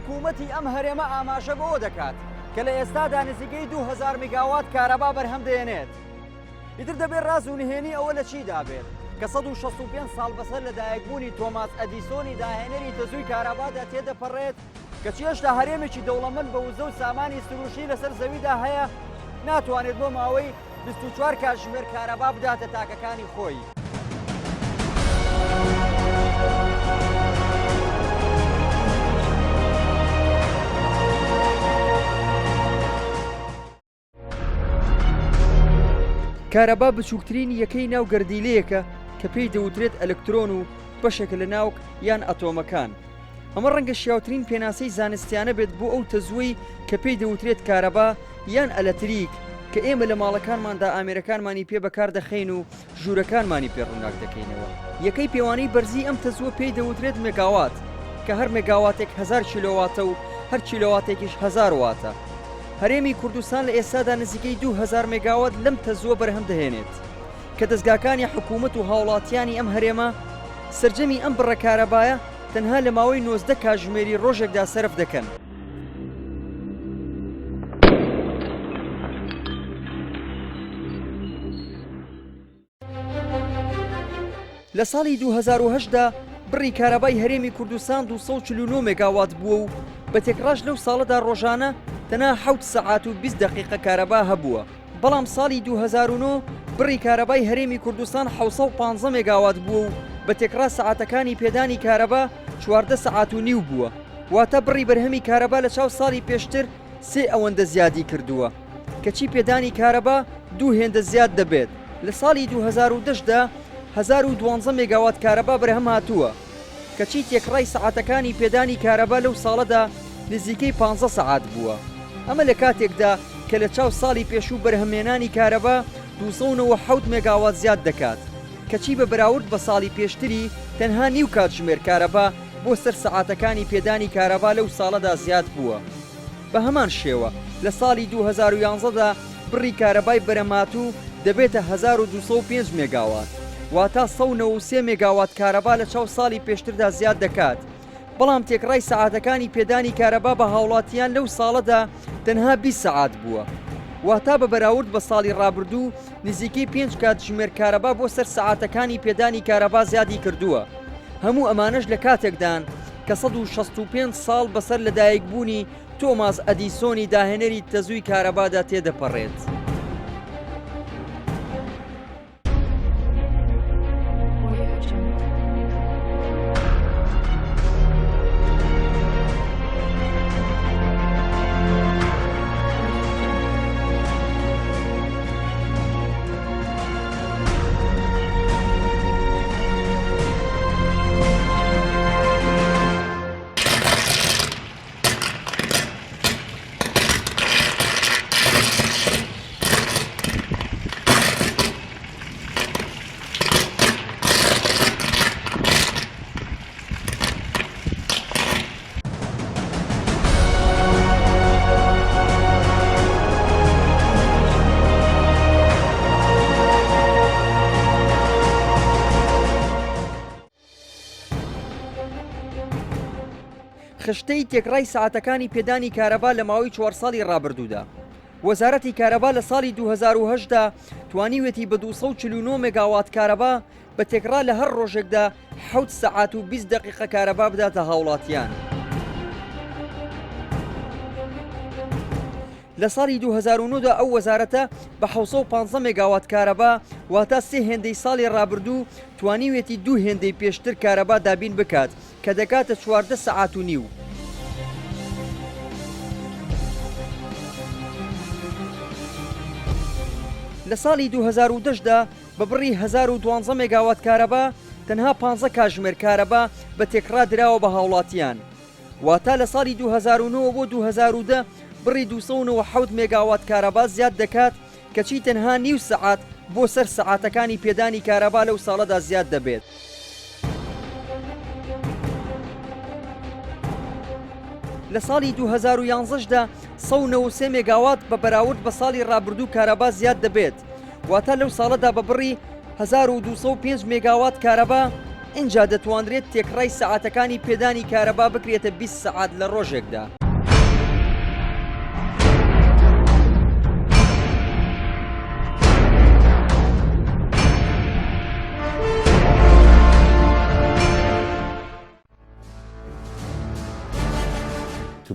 حکوومەتی ئەم هەرێمە ئاماژە بەوە دەکات کە لە ئێستادا نزیکەی 2000 میگاوات کارەبا بەرهەم دێنێت. ئیتر دەبێت ڕاز و نهێنی ئەوە لە چیدا بێت کە 165 ساڵ بەسەر لەدایکبوونی تۆماس ئەدیسۆنی داهێنەری تەزووی کارەبادا تێدەپەڕێت، کەچی هێشتا هەرێمێکی دەوڵەمەند بە وزە و سامانی سروشتی لەسەر زەویدا هەیە، ناتوانێت بۆ ماوەی 24 کاتژمێر کارەبا بداتە تاکەکانی خۆی. کارەبا بچووکترین یەکەی ناو گەردیلەیەکە کە پێی دەوترێت ئەلکترۆن و بەشێکە لە ناوک یان ئەتۆمەکان. ئەمە ڕەنگە شیاوترین پێناسەی زانستیانە بێت بۆ ئەو تەزووەی کە پێی دەوترێت کارەبا یان ئەلەتریک کە ئێمە لە ماڵەکانماندا ئامێرەکانمانی پێ بەکار دەخەین و ژوورەکانمانی پێ ڕووناک دەکەینەوە. یەکەی پێوانەی بەرزی ئەم تەزووە پێی دەوترێت مێگاوات کە هەر مێگاواتێک هەزار کیلۆواتە و هەر کیلۆواتێکیش هەزار واتە. هەرێمی کوردستان لە ئێستادا نزیکەی 2000 مێگاوات لەم تەزووە بەرهەم دەهێنێت کە دەزگاکانی حکوومەت و هاوڵاتیانی ئەم هەرێمە سەرجەمی ئەم بڕە کارەبایە تەنها لە ماوەی 19 کاتژمێری ڕۆژێکدا سەرف دەکەن. لە ساڵی 2008 دا بڕی کارەبای هەرێمی کوردستان 249 مێگاوات بووە و بە تێکڕاش لەو ساڵەدا ڕۆژانە تەنها حەوت سەعات و 20 دەقیقە کارەبا هەبووە، بەڵام ساڵی 2009 بڕی کارەبای هەرێمی کوردستان 715 مێگاوات بووە و بە تێکڕا سەعاتەکانی پێدانی کارەبا 14 سەعات و نیو بووە، واتە بڕی بەرهەمی کارەبا لە چاو ساڵی پێشتر سێ ئەوەندە زیادی کردووە. کەچی پێدانی کارەبا دوو هێندە زیاد دەبێت، لە ساڵی 2010 دا 1012 مێگاوات کارەبا بەرهەم هاتووە، کەچی تێکڕای سەعاتەکانی پێدانی کارەبا لەو ساڵەدا نزیکەی پانزە سەعات بووە، ئەمە لە کاتێکدا کە لە چاو ساڵی پێشوو بەرهەمهێنانی کارەبا 297 مێگاوات زیاد دەکات، کەچی بە بەراورد بە ساڵی پێشتری تەنها نیو کاتژمێر کارەبا بۆ سەر سەعاتەکانی پێدانی کارەبا لەو ساڵەدا زیاد بووە. بە هەمان شێوە لە ساڵی 2011 دا بڕی کارەبای بەرهەمهاتوو دەبێتە 1205 مێگاوات، واتا 193 مێگاوات کارەبا لە چاو ساڵی پێشتردا زیاد دەکات، بەڵام تێکڕای سەعاتەکانی پێدانی کارەبا بە هاوڵاتیان لەو ساڵەدا تەنها 20 سەعات بووە، واتا بە بەراورد بە ساڵی ڕابردوو نزیکەی پێنج کاتژمێر کارەبا بۆ سەر سەعاتەکانی پێدانی کارەبا زیادی کردووە. هەموو ئەمانەش لە کاتێکدان کە 165 ساڵ بەسەر لەدایکبوونی تۆماس ئەدیسۆنی داهێنەری تەزووی کارەبادا تێدەپەڕێت. خشتەی تێکڕای سەعاتەکانی پێدانی کارەبا لە ماوەی چوار ساڵی ڕابردوودا. وەزارەتی کارەبا لە ساڵی 2010 دا توانیوێتی بە 249 مێگاوات کارەبا بە تێکڕا لە هەر ڕۆژێکدا حەوت سەعات و 20 دەقیقە کارەبا بداتە هاوڵاتیان. لە ساڵی 2009 دا ئەو وەزارەتە بە 715 مێگاوات کارەبا واتە سێ هێندەی ساڵی ڕابردوو توانیوێتی دوو هێندەی پێشتر کارەبا دابین بکات کە دەکاتە 14 سەعات و نیو. لە ساڵی 2010 دا بە بڕی 1012 مێگاوات کارەبا، تەنها پانزە کاژمێر کارەبا بە تێکڕا دراوە بە هاوڵاتیان. واتە لە ساڵی 2009 بۆ 2010 بڕی 297 مێگاوات کارەبا زیاد دەکات، کەچی تەنها نیو سەعات بۆ سەر سەعاتەکانی پێدانی کارەبا لەو ساڵەدا زیاد دەبێت. لە ساڵی 2011 دا 193 مێگاوات بە بەراورد بە ساڵی ڕابردوو کارەبا زیاد دەبێت، واتە لەو ساڵەدا بە بڕی 1205 مێگاوات کارەبا. ئینجا دەتوانرێت تێکڕای سەعاتەکانی پێدانی کارەبا بکرێتە 20 سەعات لە ڕۆژێکدا.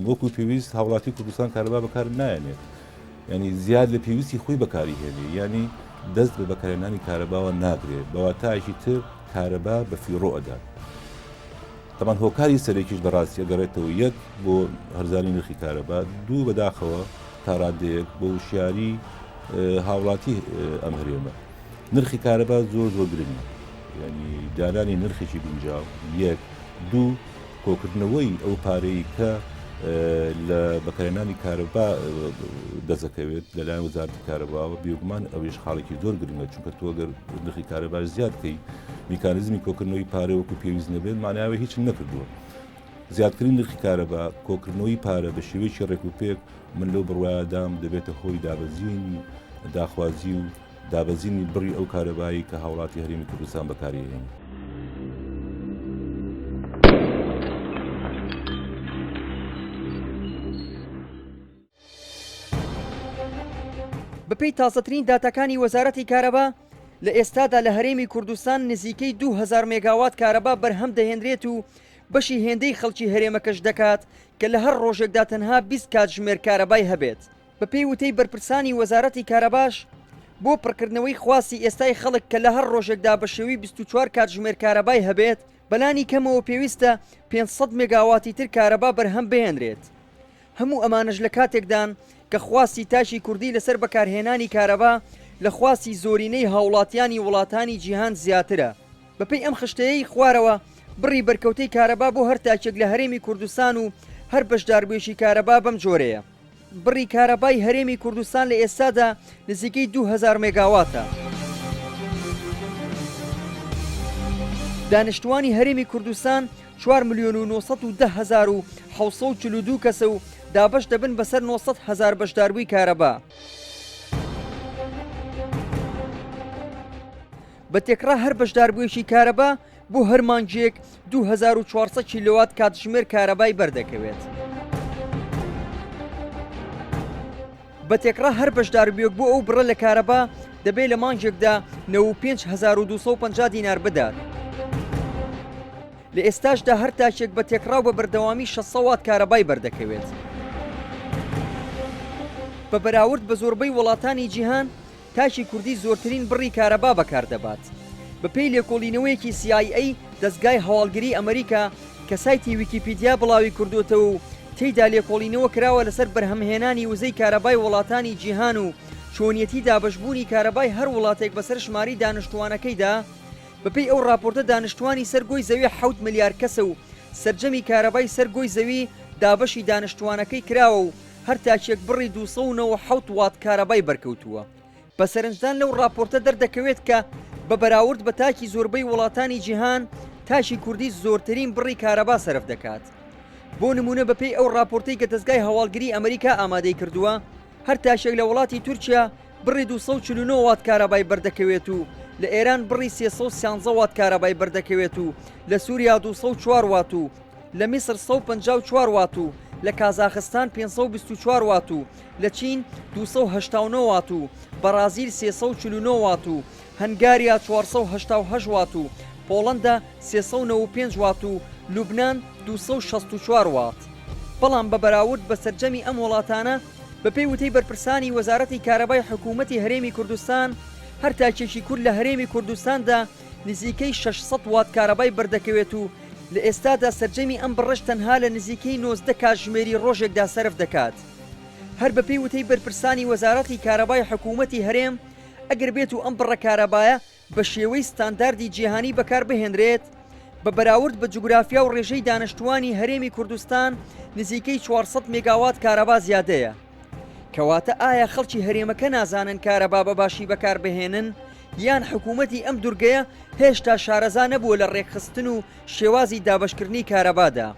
وەکو پێویست هاوڵاتی کوردستان کارەبا بەکار نایەنێت ینی زیاد لە پێویستی خۆی بەکاری هێنێ ینی دەست بە بەکارهێنانی کارەباوە ناگرێت بەواتایەکی تر کارەبا بە فیڕۆ ئەدات تەمان هۆکاری سەرەکیش بەڕاستی ئەگەڕێتەوە یەک بۆ هەرزانی نرخی کارەبا دوو بەداخەوە تاڕادەیەک بۆ وشیاری هاوڵاتی ئەم هەرێمە نرخی کارەبا زۆر زۆر گرنگە ینی دانانی نرخێکی گونجاو یەک دوو کۆکردنەوەی ئەو پارەی کە لە بەکارهێنانی کارەبا دەستدەکەوێت لەلایەن وەزارەتی کارەباوە بێگومان ئەویش خاڵێکی زۆر گرنگە چونکە تۆ گەر نرخی کارەباش زیاد کەی میکانیزمی کۆکردنەوەی پارە وەکو پێویست نەبێت ماناوە هیچ نەکردووە زیادکردنی نرخی کارەبا کۆکردنەوەی پارە بە شێوەیەکی ڕێک و پێک من لەو بڕوایەدام دەبێتە هۆی دابەزینی داخوازی و دابەزینی بڕی ئەو کارەبایەی کە هاوڵاتی هەرێمی کوردستان بەکاری ئەهێنێت. بەپێی تازەترین داتاکانی وەزارەتی کارەبا، لە ئێستادا لە هەرێمی کوردستان نزیکەی 2000 مێگاوات کارەبا بەرهەم دەهێنرێت و بەشی هێندەی خەڵکی هەرێمەکەش دەکات کە لە هەر ڕۆژێکدا تەنها 20 کاتژمێر کارەبای هەبێت. بەپێی وتەی بەرپرسانی وەزارەتی کارەباش، بۆ پڕکردنەوەی خواستی ئێستای خەڵک کە لە هەر ڕۆژێکدا بە شێوەی 24 کاتژمێر کارەبای هەبێت، بەلانی کەمەوە پێویستە 500 مێگاواتی تر کارەبا بەرهەم بهێنرێت. هەموو ئەمانەش لە کاتێکدان کە خواستی تاکی کوردی لەسەر بەکارهێنانی کارەبا لە خواستی زۆرینەی هاوڵاتیانی وڵاتانی جیهان زیاترە. بەپێی ئەم خشتەیەی خوارەوە بڕی بەرکەوتەی کارەبا بۆ هەر تاکێک لە هەرێمی کوردستان و هەر بەشداربوویەکی کارەبا بەم جۆرەیە. بڕی کارەبای هەرێمی کوردستان لە ئێستادا نزیکەی 2000 مێگاواتە. دانیشتوانی هەرێمی کوردستان 4 ملیۆن و 910 هەزار و 742 کەسە و دابەش دەبن بەسەر 900 هەزار بەشداربووی کارەبا. بە تێکڕا هەر بەشداربوویەکی کارەبا بۆ هەر مانگێک 2400 کیلۆوات کاتژمێر کارەبای بەردەکەوێت. بە تێکڕا هەر بەشداربوویەک بۆ ئەو بڕە لە کارەبا دەبێت لە مانگێکدا 95250 دینار بدات. لە ئێستاشدا هەر تاکێک بە تێکڕا و بە بەردەوامی 600 وات کارەبای بەردەکەوێت. بە بەراورد بە زۆربەی وڵاتانی جیهان تاکی کوردی زۆرترین بڕی کارەبا بەکار دەبات. بەپێی لێکۆڵینەوەیەکی سی ئای ئەی، دەزگای هەواڵگری ئەمریکا، کە سایتی ویکیپیدیا بڵاوی کردۆتەوە و تێیدا لێکۆڵینەوە کراوە لەسەر بەرهەمهێنانی وزەی کارەبای وڵاتانی جیهان و چۆنیەتی دابەشبوونی کارەبای هەر وڵاتێک بەسەر ژمارەی دانشتووانەکەیدا، بەپێی ئەو ڕاپۆرتە دانشتووانی سەر گۆی زەوی حەوت ملیار کەسە و سەرجەمی کارەبای سەر گۆی زەوی دابەشی دانشتووانەکەی کراوە و هەر تاکێک بڕی 297 وات کارەبای بەرکەوتووە. بە سەرنجدان لەو ڕاپۆرتە دەردەکەوێت کە بە بەراورد بە تاکی زۆربەی وڵاتانی جیهان، تاکی کوردی زۆرترین بڕی کارەبا سەرف دەکات. بۆ نموونە بەپێی ئەو ڕاپۆرتەی کە دەزگای هەواڵگری ئەمریکا ئامادەی کردووە، هەر تاکێک لە وڵاتی تورکیا بڕی 249 وات کارەبای بەردەکەوێت و لە ئێران بڕی 313 وات کارەبای بەردەکەوێت و لە سووریا 204 وات و لە میسر 154 وات و لە کازاخستان 524 وات و لە چین 289 وات و بەڕازیل 349 وات و هەنگاریا 488 وات و پۆڵەندا 395 وات و لوبنان 264 وات. بەڵام بە بەراورد بە سەرجەمی ئەم وڵاتانە، بەپێی وتەی بەرپرسانی وەزارەتی کارەبای حکوومەتی هەرێمی کوردستان، هەر تاکێکی کورد لە هەرێمی کوردستاندا نزیکەی 600 وات کارەبای بەردەکەوێت و لە ئێستادا سەرجەمی ئەم بڕەش تەنها لە نزیکەی 19 کاتژمێری ڕۆژێکدا سەرف دەکات. هەر بەپێی وتەی بەرپرسانی وەزارەتی کارەبای حکوومەتی هەرێم، ئەگەر بێت و ئەم بڕە کارەبایە بە شێوەی ستانداردی جیهانی بەکار بهێنرێت، بە بەراورد بە جوگرافیا و ڕێژەی دانشتووانی هەرێمی کوردستان نزیکەی 400 مێگاوات کارەبا زیادەیە. کەواتە ئایا خەڵکی هەرێمەکە نازانن کارەبا بە باشی بەکار بهێنن یان حکوومەتی ئەم دورگەیە هێشتا شارەزا نەبووە لە ڕێکخستن و شێوازی دابەشکردنی کارەبادا؟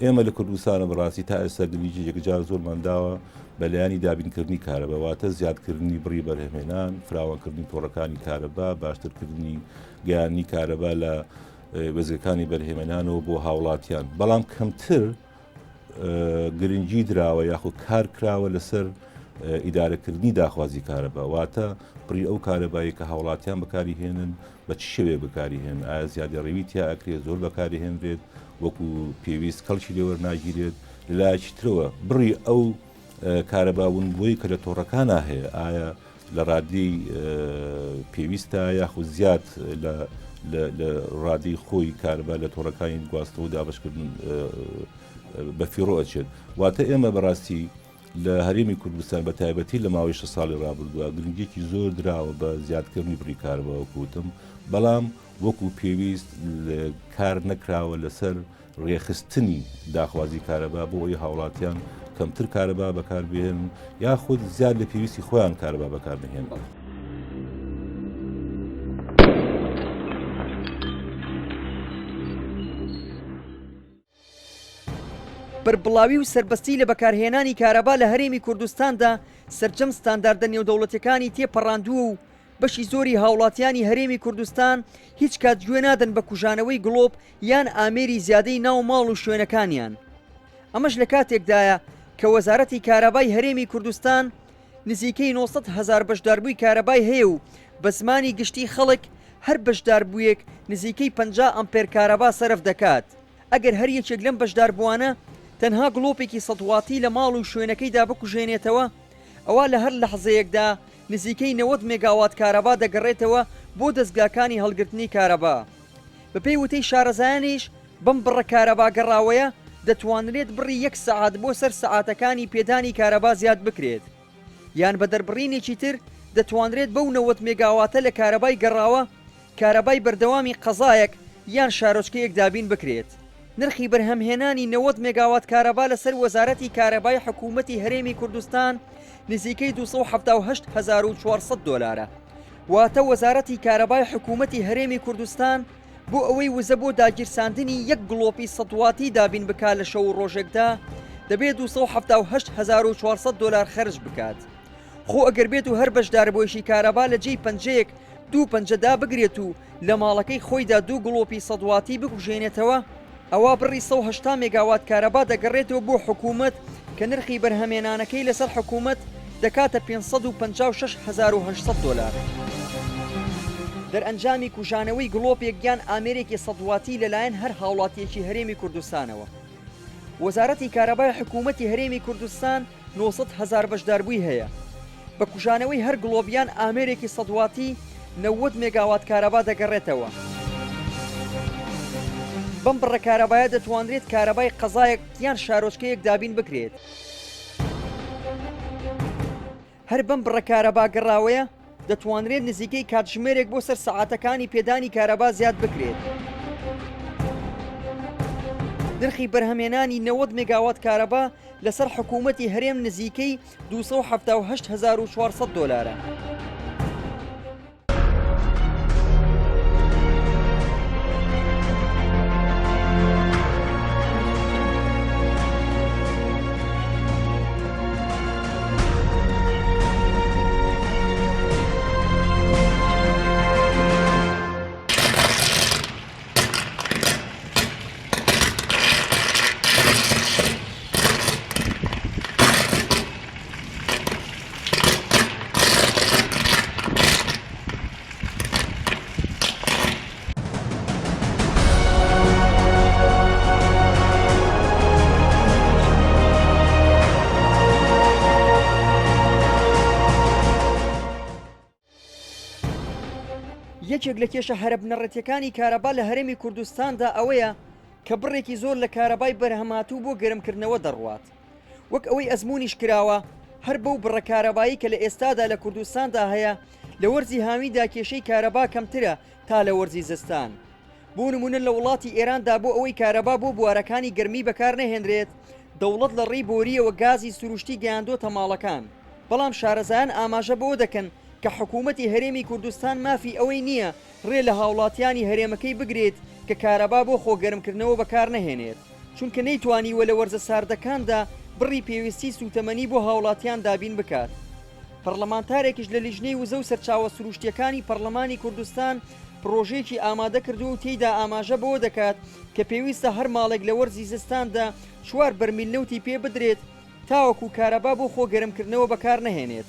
ئێمە لە کوردستانە بەڕاستی تا ئێستا گرنگی یەکجار زۆرمان داوە بە لایەنی دابینکردنی کارەبا، واتە زیادکردنی بڕی بەرهەمهێنان، فراوانکردنی تۆڕەکانی کارەبا، باشترکردنی گەیاندنی کارەبا لە وێستگەکانی بەرهەمهێنانەوە بۆ هاوڵاتیان، بەڵام کەمتر گرنگی دراوە یاخود کار کراوە لەسەر ئیدارەکردنی داخوازی کارەبا، واتە بڕی ئەو کارەبایی کە هاوڵاتیان بەکاری هێنن بە چ شێوەیەک بەکاری هێنن، ئایا زیادەڕەوی تیا ئەکرێت، زۆر بەکاری هێنرێت، وەکو پێویست کەڵکی لێ وەرناگیرێت، لە لایەکی ترەوە بڕی ئەو کارەبا ونبووەی کە لە تۆڕەکانا هەیە ئایا لە ڕادەی پێویستە یاخود زیاد لە ڕادەی خۆی کارەبا لە تۆڕەکانی گواستنەوە و دابەشکردن بە فیڕۆ ئەچێت. واتە ئێمە بەڕاستی لە هەرێمی کوردستان بە تایبەتی لە ماوەی شەش ساڵی ڕابردووە گرنگیەکی زۆر دراوە بە زیادکردنی بڕی کارەبا وەکو وتم، بەڵام وەکو پێویست کار نەکراوە لەسەر ڕێکخستنی داخوازی کارەبا بۆ ئەوەی هاوڵاتیان کەمتر کارەبا بەکاربهێنن یاخود زیاد لە پێویستی خۆیان کارەبا بەکارنەهێنن. بەربڵاوی و سەربەستی لە بەکارهێنانی کارەبا لە هەرێمی کوردستاندا سەرجەم ستانداردە نێودەوڵەتیەکانی تێپەڕاندووە و بەشی زۆری هاوڵاتیانی هەرێمی کوردستان هیچ کات گوێ نادەن بە کوژانەوەی گڵۆپ یان ئامێری زیادەی ناو ماڵ و شوێنەکانیان. ئەمەش لە کاتێکدایە کە وەزارەتی کارەبای هەرێمی کوردستان نزیکەی 900 هەزار بەشداربووی کارەبای هەیە و بە زمانی گشتی خەڵک هەر بەشداربوویەک نزیکەی 50 ئەمپێر کارەبا سەرف دەکات. ئەگەر هەر یەکێک لەم بەشداربووانە تەنها گڵۆپێکی سەد واتی لە ماڵ و شوێنەکەیدا بکوژێنێتەوە، ئەوا لە هەر لەحزەیەکدا نزیکەی 90 مێگاوات کارەبا دەگەڕێتەوە بۆ دەزگاکانی هەڵگرتنی کارەبا. بەپێی وتەی شارەزایانیش بەم بڕە کارەبا گەڕاوەیە دەتوانرێت بڕی یەک سەعات بۆ سەر سەعاتەکانی پێدانی کارەبا زیاد بکرێت. یان بە دەربڕینێکی تر دەتوانرێت بەو 90 مێگاواتە لە کارەبای گەڕاوە کارەبای بەردەوامی قەزایەک یان شارۆچکەیەک دابین بکرێت. نرخی بەرهەمهێنانی 90 مێگاوات کارەبا لەسەر وەزارەتی کارەبای حکوومەتی هەرێمی کوردستان نزیکەی 278,400 دۆلارە. واتە وەزارەتی کارەبای حکوومەتی هەرێمی کوردستان بۆ ئەوەی وزە بۆ داگیرساندنی یەک گڵۆپی سەد واتی دابین بکات لە شەو و ڕۆژێکدا دەبێ 278,400 دۆلار خەرج بکات. خۆ ئەگەر بێت و هەر بەشداربوویەکی کارەبا لە جێی پەنجەیەک دوو پەنجە دابگرێت و لە ماڵەکەی خۆیدا دوو گڵۆپی سەد واتی بکوژێنێتەوە، ئەوا بڕی 180 مێگاوات کارەبا دەگەڕێتەوە بۆ حکوومەت کە نرخی بەرهەمێنانەکەی لەسەر حکوومەت دەکاتە 556,800 دۆلار. دەرئەنجامی کوژانەوەی گڵۆپێک یان ئامێرێکی سەد واتی لەلایەن هەر هاوڵاتییەکی هەرێمی کوردستانەوە. وەزارەتی کارەبای حکوومەتی هەرێمی کوردستان 900 هەزار بەشداربووی هەیە. بە کوژانەوەی هەر گڵۆپ یان ئامێرێکی سەد واتی، 90 مێگاوات کارەبا دەگەڕێتەوە. بەم بڕە کارەبایە دەتوانرێت کارەبای قەزایەک یان شارۆچکەیەک دابین بکرێت. هەر بەم بڕە کارەبا گەڕاوەیە دەتوانرێت نزیکەی کاتژمێرێک بۆ سەر سەعاتەکانی پێدانی کارەبا زیاد بکرێت. نرخی بەرهەمهێنانی 90 مێگاوات کارەبا لەسەر حکوومەتی هەرێم نزیکەی 278,400 دۆلارە. یەکێک لە کێشە هەرە بنەڕەتیەکانی کارەبا لە هەرێمی کوردستاندا ئەوەیە کە بڕێکی زۆر لە کارەبای بەرهەمهاتوو بۆ گەرمکردنەوە دەڕوات. وەک ئەوەی ئەزموونیش کراوە، هەر بەو بڕە کارەبایەی کە لە ئێستادا لە کوردستاندا هەیە، لە وەرزی هاویندا کێشەی کارەبا کەمترە تا لە وەرزی زستان. بۆ نموونە لە وڵاتی ئێراندا بۆ ئەوەی کارەبا بۆ بوارەکانی گەرمی بەکار نەهێنرێت، دەوڵەت لە ڕێی بۆرییەوە گازی سروشتی گەیاندۆتە ماڵەکان. بەڵام شارەزایان ئاماژە بەوە دەکەن کە حکوومەتی هەرێمی کوردستان مافی ئەوەی نییە ڕێ لە هاوڵاتیانی هەرێمەکەی بگرێت کە کارەبا بۆ خۆگەرمکردنەوە بەکار نەهێنێت. چونکە نەیتوانیوە لە وەرزە ساردەکاندا بڕی پێویستی سووتەمەنی بۆ هاوڵاتیان دابین بکات. پەڕلەمانتارێکیش لە لیژنەی وزە و سەرچاوە سرووشتییەکانی پەڕلەمانی کوردستان پڕۆژەیەکی ئامادە کردووە و تێیدا ئاماژە بەوە دەکات کە پێویستە هەر ماڵێک لە وەرزی زستاندا چوار بەرمیل نەوتی پێ بدرێت تاوەکو کارەبا بۆ خۆ گەرمکردنەوە بەکار نەهێنێت.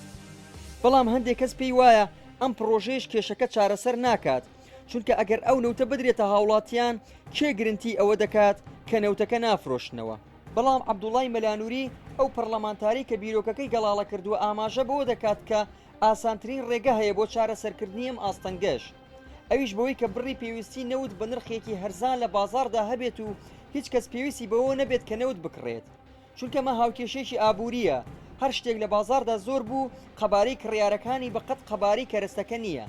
بەڵام هەندێک کەس پێی وایە ئەم پڕۆژەیەش کێشەکە چارەسەر ناکات، چونکە ئەگەر ئەو نەوتە بدرێتە هاوڵاتیان کێ گرنتی ئەوە دەکات کە نەوتەکە نافرۆشنەوە؟ بەڵام عەبدوڵای مەلانوری ئەو پەڕلەمانتارەی کە بیرۆکەکەی گەڵاڵە کردووە ئاماژە بەوە دەکات کە ئاسانترین ڕێگە هەیە بۆ چارەسەرکردنی ئەم ئاستەنگەش ئەویش بەوەی کە بڕی پێویستی نەوت بە نرخێکی هەرزان لە بازاڕدا هەبێت و هیچ کەس پێویستی بەوە نەبێت کە نەوت بکڕێت چونکە ئەمە هاوکێشەیەکی ئابوورییە هەر شتێک لە بازاڕدا زۆر بوو قەبارەی کڕیارەکانی بە قەد قەبارەی کەرەستەکە نییە.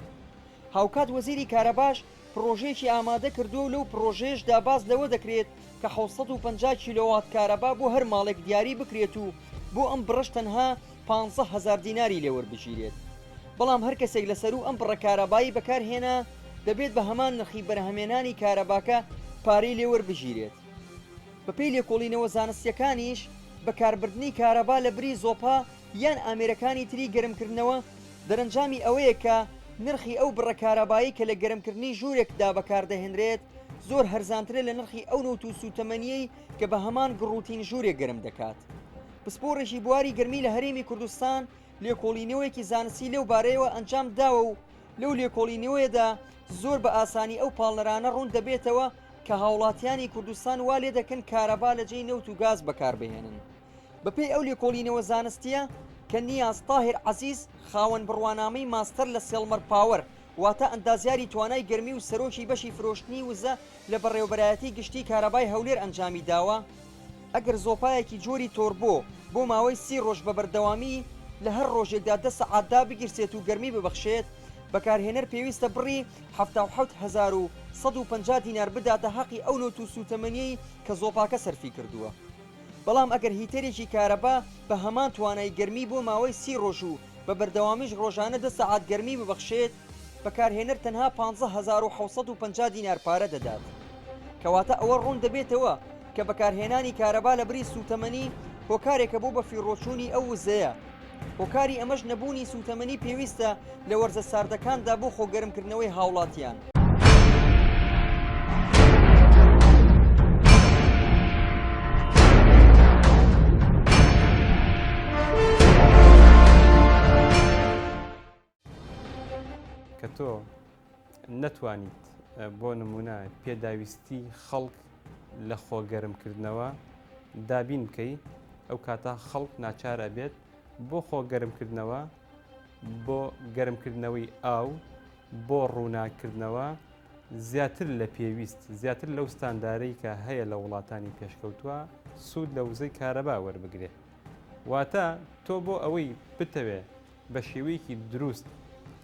هاوکات وەزیری کارەباش پڕۆژەیەکی ئامادە کردووە و لەو پڕۆژەیەشدا باس لەوە دەکرێت کە 750 کیلۆوات کارەبا بۆ هەر ماڵێک دیاری بکرێت و بۆ ئەم بڕەش تەنها 15 هەزار دیناری لێ وەربگیرێت. بەڵام هەر کەسێک لە سەروو ئەم بڕە کارەبای بەکار هێنا دەبێت بە هەمان نرخی بەرهەمێنانی کارەباکە پارەی لێ وەربگیرێت. بەپێی لێکۆڵینەوە زانستییەکانیش بەکاربردنی کارەبا لە بری زۆپا یان ئامێرەکانی تری گەرمکردنەوە دەرەنجامی ئەوەیە کە نرخی ئەو بڕە کارەبایەی کە لە گەرمکردنی ژوورێکدا بەکاردەهێنرێت زۆر هەرزانترە لە نرخی ئەو نەوت و سووتەمەنییەی کە بە هەمان گڕوتین ژوورێک گەرم دەکات. پسپۆڕێکی بواری گەرمی لە هەرێمی کوردستان لێکۆڵینەوەیەکی زانستی لەو بارەیەوە ئەنجام داوە و لەو لێکۆڵینەوەیەدا زۆر بە ئاسانی ئەو پاڵنەرانە ڕوون دەبێتەوە کە هاوڵاتیانی کوردستان وا لێدەکەن کارەبا لەجێی نەوت و گاز بەکاربهێنن. بەپێی ئەو لێکۆڵینەوە زانستییە کە نیاز تاهیر عەزیز خاوەن بڕوانامەی ماستەر لە thermal power واتە ئەندازیاری توانای گەرمی و سەرۆکی بەشی فرۆشتنی وزە لە بەڕێوەبەرایەتی گشتی کارەبای هەولێر ئەنجامی داوە، ئەگەر زۆپایەکی جۆری تۆربۆ بۆ ماوەی سی ڕۆژ بە بەردەوامی لە هەر ڕۆژێکدا دە سەعات دابگیرسێت و گەرمی ببەخشێت، بەکارهێنەر پێویستە بڕی 77150 دینار بداتە هەقی ئەو نەوت و سووتەمەنییەی کە زۆپاکە سەرفی کردووە. بەڵام ئەگەر هیتەرێکی کارەبا بە هەمان توانای گەرمی بۆ ماوەی سی ڕۆژ و بە بەردەوامیش ڕۆژانە دە سەعات گەرمی ببەخشێت، بەکارهێنەر تەنها 15750 دینار پارە دەدات. کەواتە ئەوە ڕوون دەبێتەوە کە بەکارهێنانی کارەبا لە بری سووتەمەنی هۆکارێکە بۆ بەفیڕۆچوونی ئەو وزەیە. هۆکاری ئەمەش نەبوونی سووتەمەنی پێویستە لە وەرزە ساردەکاندا بۆ خۆگەرمکردنەوەی هاوڵاتیان. کە تۆ نەتوانیت بۆ نمونە پێداویستی خەڵک لە خۆگەرمکردنەوە دابین بکەی ئەو کاتە خەڵک ناچار ئەبێت بۆ خۆگەرمکردنەوە بۆ گەرمکردنەوەی ئاو بۆ ڕووناککردنەوە زیاتر لە پێویست زیاتر لەو ستاندارەی کە هەیە لە وڵاتانی پێشکەوتووە سوود لە وزەی کارەبا وەربگرێ واتە تۆ بۆ ئەوەی بتەوێ بە شێوەیەکی دروست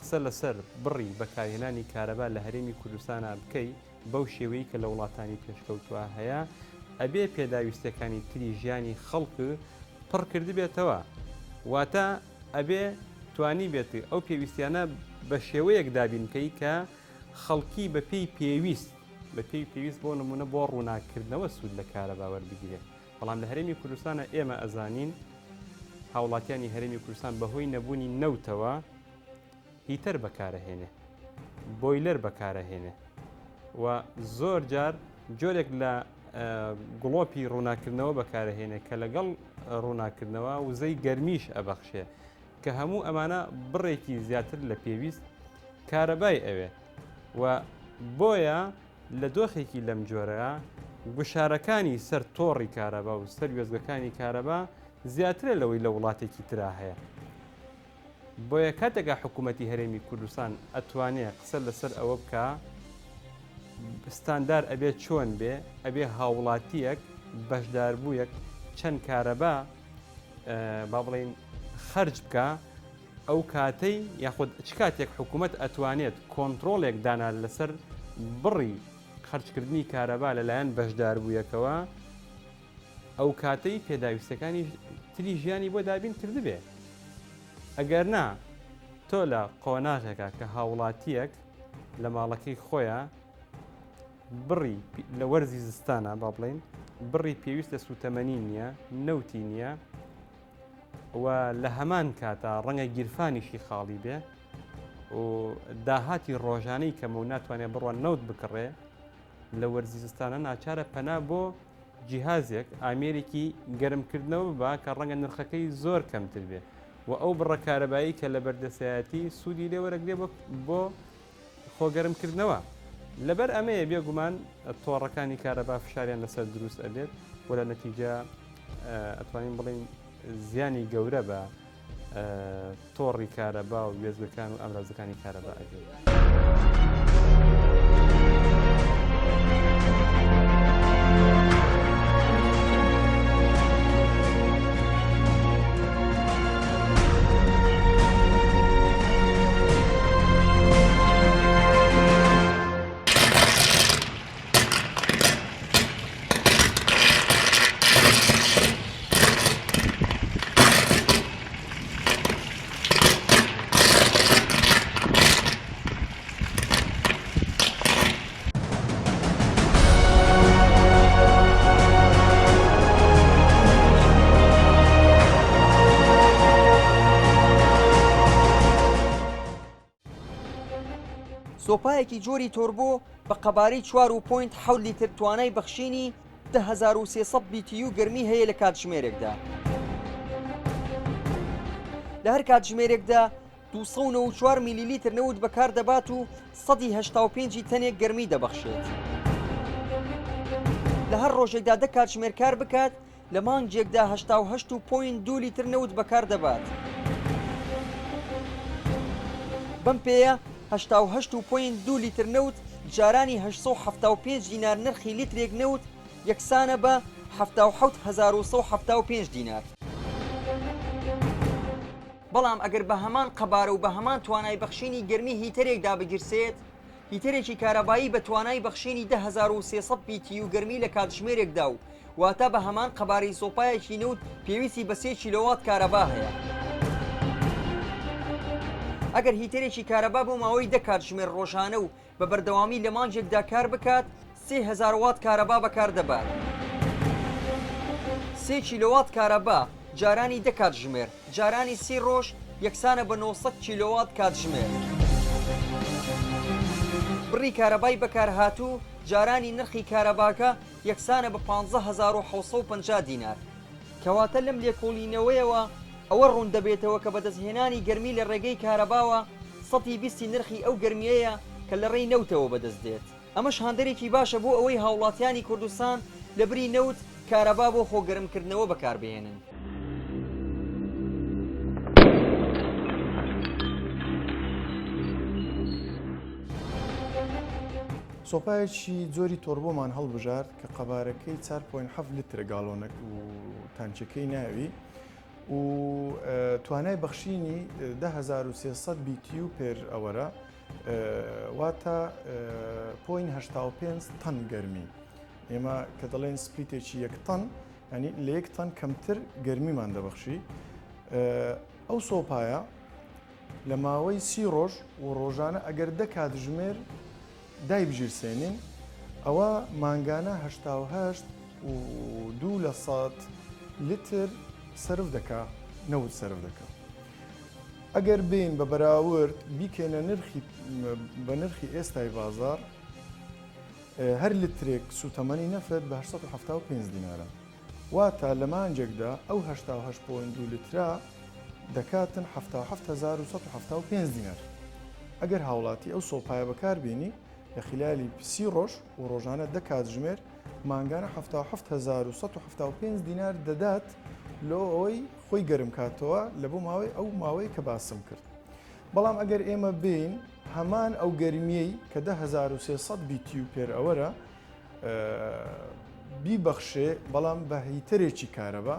قسە لەسەر بڕی بەکارهێنانی کارەبا لە هەرێمی کوردستانا بکەی بەو شێوەی کە لە وڵاتانی پێشکەوتووە هەیە ئەبێ پێداویستیەکانی تری ژیانی خەڵک پڕ کردبێتەوە واتە ئەبێ توانیبێت ئەو پێویستیانە بە شێوەیەک دابین بکەی کە خەڵکی بە پێی پێویست بە پێی پێویست بۆ نمونە بۆ ڕووناککردنەوە سوود لە کارەبا وەربگیرێ بەڵام لە هەرێمی کوردستانە ئێمە ئەزانین هاوڵاتیانی هەرێمی کوردستان بەهۆی نەبوونی نەوتەوە هیتەر بەکارەهێنێ بۆیلەر بەکارەهێنێ و زۆر جار جۆرێک لە گڵۆپی ڕووناکردنەوە بەکارەهێنێ کە لەگەڵ ڕووناکردنەوە وزەی گەرمیش ئەبەخشێ کە هەموو ئەمانە بڕێکی زیاتر لە پێویست کارەبای ئەوێ و بۆیە لە دۆخێکی لەم جۆرە گوشارەکانی سەر تۆڕی کارەبا و سەر وێستگەکانی کارەبا زیاترە لەوەی لە وڵاتێکی ترا هەیە. بۆیە کاتێکا حکوومەتی هەرێمی کوردستان ئەتوانێ قسە لەسەر ئەوە بکا ستاندار ئەبێ چۆن بێ، ئەبێ هاوڵاتییەک بەشداربوویەک چەند کارەبا با بڵێین خەرج بکا ئەو کاتەی یاخود چ کاتێک حکوومەت ئەتوانێت کۆنترۆڵێک دانا لەسەر بڕی خەرجکردنی کارەبا لەلایەن بەشداربوویەکەوە ئەو کاتەی پێداویستەکانی تری ژیانی بۆ دابین کردبێ ئەگەر نا تۆ لە قۆناغێکە کە هاوڵاتیەک لە ماڵەکەی خۆیان. بڕی لە وەرزی زستانە با بڵێین بڕی پێویست لە سوتەمەنی نییە، نەوتی نییە و لە هەمان کاتا ڕەنگە گیرفانیشی خاڵی بێ و داهاتی ڕۆژانەی کەمە و ناتوانێت بڕوا نەوت بکڕێ لە وەرزی زستانە ناچارە پەنا بۆ جیهازێک ئامێرێکی گەرمکردنەوە ببا کە ڕەنگە نرخەکەی زۆر کەمتر بێ و ئەو بڕە کارەبایی کە لە بەردەسایەتی سوودی لێ وەرەگرێ بۆ خۆگەرمکردنەوە. لەبەر ئەمەیە بێگومان تۆڕەکانی کارەبا فشاریان لەسەر دروست ئەبێت و لە نەتیجە ئەتوانین بڵێین زیانی گەورە بە تۆڕی کارەبا و وێزگەکان و ئامرازەکانی کارەبا ئەگەیت. سۆپایەکی جۆری تۆربۆ بە قەبارەی چوار و point حەوت لیتر توانای بەخشینی 10300 BTU گەرمی هەیە لە کاتژمێرێکدا. لە هەر کاتژمێرێکدا 294 میلیلیتر نەوت بەکار دەبات و سەدی 85 ی تەنێک گەرمی دەبەخشێت. لە هەر ڕۆژێکدا دە کاتژمێر کار بکات، لە مانگێکدا 88 و point دوو لیتر نەوت بەکار دەبات. بەم پێیە 88 و point دوو لیتر نەوت جارانی 875 دینار نرخی لیترێک نەوت یەکسانە بە 77175 دینار. بەڵام ئەگەر بە هەمان قەبارە و بە هەمان توانای بەخشینی گەرمی heater ێک دابگیرسێت، heater ێکی کارەبایی بە توانای بەخشینی 10300 BTU گەرمی لە کاتژمێرێکدا و واتە بە هەمان قەبارەی سۆپایەکی نەوت پێویستی بە سێ کیلۆوات کارەبا هەیە. ئەگەر heater ێکی کارەبا بۆ ماوەی دە کاتژمێر ڕۆژانە و بە بەردەوامی لە مانگێکدا کار بکات، 3000 وات کارەبا بەکار دەبات. سێ کیلۆوات کارەبا جارانی دە کاتژمێر جارانی سی ڕۆژ یەکسانە بە 900 کیلۆوات کاتژمێر. بڕی کارەبای بەکارهاتوو جارانی نرخی کارەباکە یەکسانە بە 15750 دینار. کەواتە لەم لێکۆڵینەوەیەوە ئەوە ڕوون دەبێتەوە کە بەدەستهێنانی گەرمی لە ڕێگەی کارەباوە سەتی بیستی نرخی ئەو گەرمییەیە کە لە ڕێی نەوتەوە بەدەست دێت. ئەمەش هاندەرێکی باشە بۆ ئەوەی هاوڵاتیانی کوردستان لە بری نەوت، کارەبا بۆ خۆگەرمکردنەوە بەکاربهێنن. سۆپایەکی جۆری تۆربۆمان هەڵبژارد کە قەبارەکەی 4.7 لترە گاڵۆنەک و تانکیەکەی ناوی و توانای بەخشینی 10300 BTU per hour ە واتە point 85 تەن گەرمی ئێمە کە دەڵێن split ێکی یەک تەن ینی لە یەک تەن کەمتر گەرمیمان دەبەخشی ئەو سۆپایە لە ماوەی سی ڕۆژ و ڕۆژانە ئەگەر دە کاتژمێر دایبگیرسێنین ئەوە مانگانە 88 و دوو لە سەد لتر سەرف دەکا نەوت سەرف دەکا. ئەگەر بێین بە بەراورد بیکەینە نرخی بە نرخی ئێستای بازاڕ هەر لترێک سوتەمەنی نەفت بە 875 دینارە. واتە لە مانگێکدا ئەو 88 point دوو لترە دەکاتن 77175 دینار. ئەگەر هاوڵاتی ئەو سۆپایە بەکار بێنی لە خلالی سی ڕۆژ و ڕۆژانە دە کاتژمێر مانگانە 77175 دینار دەدات لۆ ئەوەی خۆی گەرم کاتەوە لە بۆ ماوەی ئەو ماوەی کە باسم کرد. بەڵام ئەگەر ئێمە بێین هەمان ئەو گەرمیەی کە 10300 BTU per hour ە بیبەخشێ بەڵام بە heater ێکی کارەبا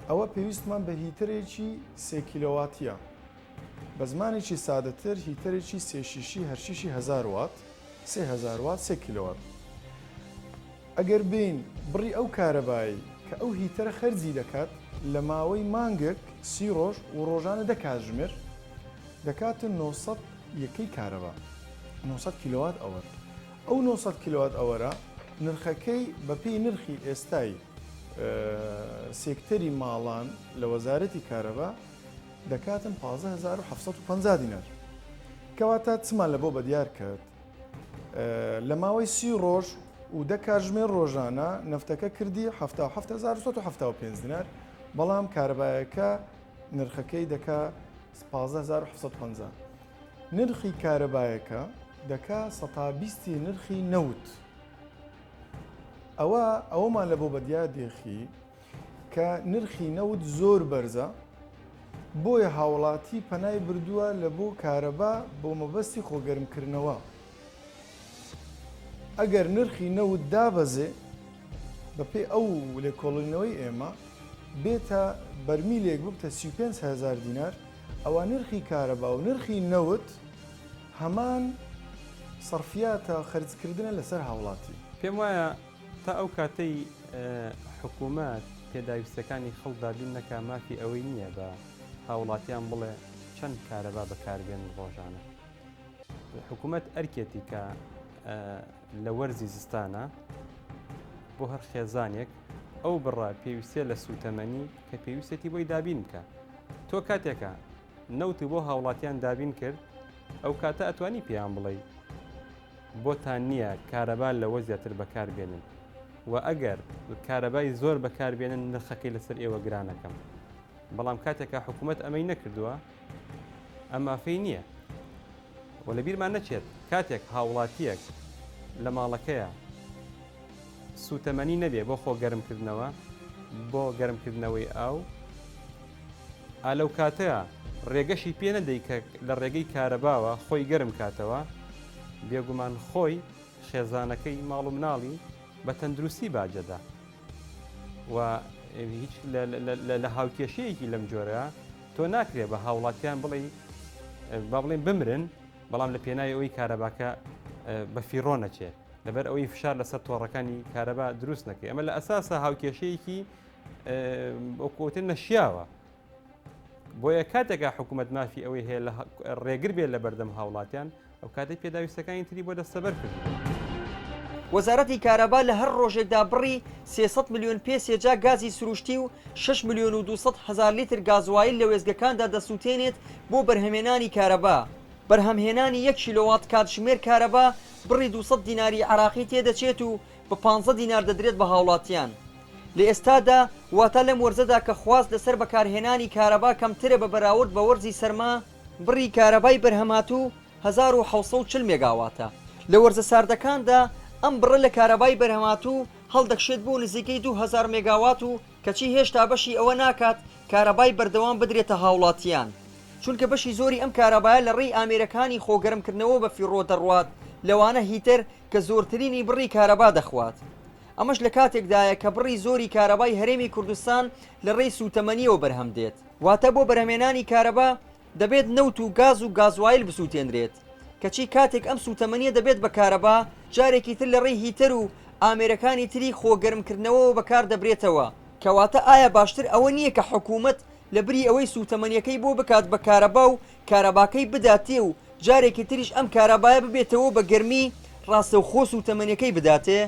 ئەوە پێویستمان بە heater ێکی سێ کیلۆواتیە بە زمانێکی سادەتر heater ێکی سێ شیشی هەر شیشی هەزار وات 3000 وات سێ کیلۆوات ئەگەر بێین بڕی ئەو کارەبایەی کە ئەو heater ە خەرجی دەکات لە ماوەی مانگێک سی ڕۆژ و ڕۆژانە دە کاتژمێر دەکاتە 900 یەکەی کارەبا 900 کیلۆوات hour. ئەو 900 kilowatt hour ە نرخەکەی بەپێی نرخی ئێستای سێکتەری ماڵان لە وەزارەتی کارەبا دەکاتن 15750 دینار. کەواتە چمان لە بۆ بەدیار کرد؟ لە ماوەی سی ڕۆژ و دە کاتژمێر ڕۆژانە نەفتەکە کردی 77175 دینار، بەڵام کارەبایەکە نرخەکەی دەکا 15750. نرخی کارەبایەکە دەکا سەتا بیستی نرخی نەوت. ئەوە ئەوەمان لە بۆ بەدیار دێخی کە نرخی نەوت زۆر بەرزە، بۆیە هاوڵاتی پەنای بردووە لە بۆ کارەبا بۆ مەبەستی خۆگەرمکردنەوە. ئەگەر نرخی نەوت دابەزێ، بەپێی ئەو لێکۆڵینەوەی ئێمە، بێتە بەرمیلێک ببتە 35 هەزار دینار، ئەوا نرخی کارەبا و نرخی نەوت هەمان سەرفیاتە خەرجکردنە لەسەر هاوڵاتی. پێم وایە تا ئەو کاتەی حکوومەت پێداویستیەکانی خەڵک دابین نەکا مافی ئەوەی نییە بە هاوڵاتیان بڵێ چەند کارەبا بەکاربێنن ڕۆژانە. حکوومەت ئەرکێتی کە لە وەرزی زستانە بۆ هەر خێزانێک ئەو بڕە پێویستە لە سوتەمەنی کە پێویستێتی بۆی دابین بکە. تۆ کاتێکە نەوت بۆ هاوڵاتیان دابین کرد ئەو کاتە ئەتوانی پێیان بڵێی بۆتان نییە کارەبا لەوە زیاتر بەکار بێنن و ئەگەر کارەبای زۆر بەکار بێنن نرخەکەی لەسەر ئێوە گرانەکەم بەڵام کاتێکە حکوومەت ئەمەی نەکردووە ئەم مافەی نییە و لە بیرمان نەچێت کاتێک هاوڵاتیەک لە ماڵەکەیە سووتەمەنی نەبێ بۆ خۆ گەرمکردنەوە بۆ گەرمکردنەوەی ئاو ئا لەو کاتە ڕێگەشی پێ نەدەی کە لە ڕێگەی کارەباوە خۆی گەرم کاتەوە، بێگومان خۆی، خێزانەکەی، ماڵ و مناڵی بە تەندروستی باج دەدا و هیچ لە هاوکێشەیەکی لەم جۆرە تۆ ناکرێ بە هاوڵاتیان بڵێی با بڵێن بمرن بەڵام لە پێناوی ئەوەی کارەباکە بە فیڕۆ نەچێ لەبەر ئەوەی فشار لەسەر تۆڕەکانی کارەبا دروست نەکەی ئەمە لە ئەساسە هاوکێشەیەکی وەکوتن نەشیاوە بۆیە کاتێکا حکوومەت مافی ئەوەی هەیە لە ڕێگر بێت لە بەردەم هاوڵاتیان ئەو کاتێک پێداویستەکانی تری بۆ دەستەبەر کرد. وەزارەتی کارەبا لە هەر ڕۆژێکدا بڕی 300 ملیۆن پێ سێجا گازی سروشتی و 6 ملیۆن و 200 هەزار لیتر گازوایل لە وێستگەکاندا دەسووتێنێت بۆ بەرهەمێنانی کارەبا. بەرهەمهێنانی یەک کیلۆوات کاتژمێر کارەبا بڕی 200 دیناری عێراقی تێدەچێت و بە 15 دینار دەدرێت بە هاوڵاتیان. لە ئێستادا، واتە لەم وەرزەدا کە خواست لەسەر بەکارهێنانی کارەبا کەمترە بە بەراورد بە وەرزی سەرما، بڕی کارەبای بەرهەمهاتوو 1740 مێگاواتە، لە وەرزە ساردەکاندا ئەم بڕە لە کارەبای بەرهەمهاتوو هەڵدەکشێت بۆ نزیکەی 2000 مێگاوات و کەچی هێشتا بەشی ئەوە ناکات کارەبای بەردەوام بدرێتە هاوڵاتیان، چونکە بەشی زۆری ئەم کارەبایە لە ڕێی ئامێرەکانی خۆگەرمکردنەوە بە فیڕۆ دەڕوات لەوانە heater کە زۆرترینی بڕی کارەبا دەخوات. ئەمەش لە کاتێکدایە کە بڕی زۆری کارەبای هەرێمی کوردستان لە ڕێی سووتەمەنییەوە بەرهەم دێت. واتە بۆ بەرهەمێنانی کارەبا دەبێت نەوت و گاز و گازوایل بسووتێنرێت، کەچی کاتێک ئەم سووتەمەنییە دەبێت بە کارەبا، جارێکی تر لە ڕێی heater و ئامێرەکانی تری خۆ گەرمکردنەوەوە بەکار دەبرێتەوە. کەواتە ئایا باشتر ئەوە نییە کە حکوومەت لە بری ئەوەی سووتەمەنییەکەی بۆ بکات بە کارەبا و کارەباکەی بداتێ و جارێکی تریش ئەم کارەبایە ببێتەوە بە گەرمی ڕاستەوخۆ سووتەمەنیەکەی بداتێ؟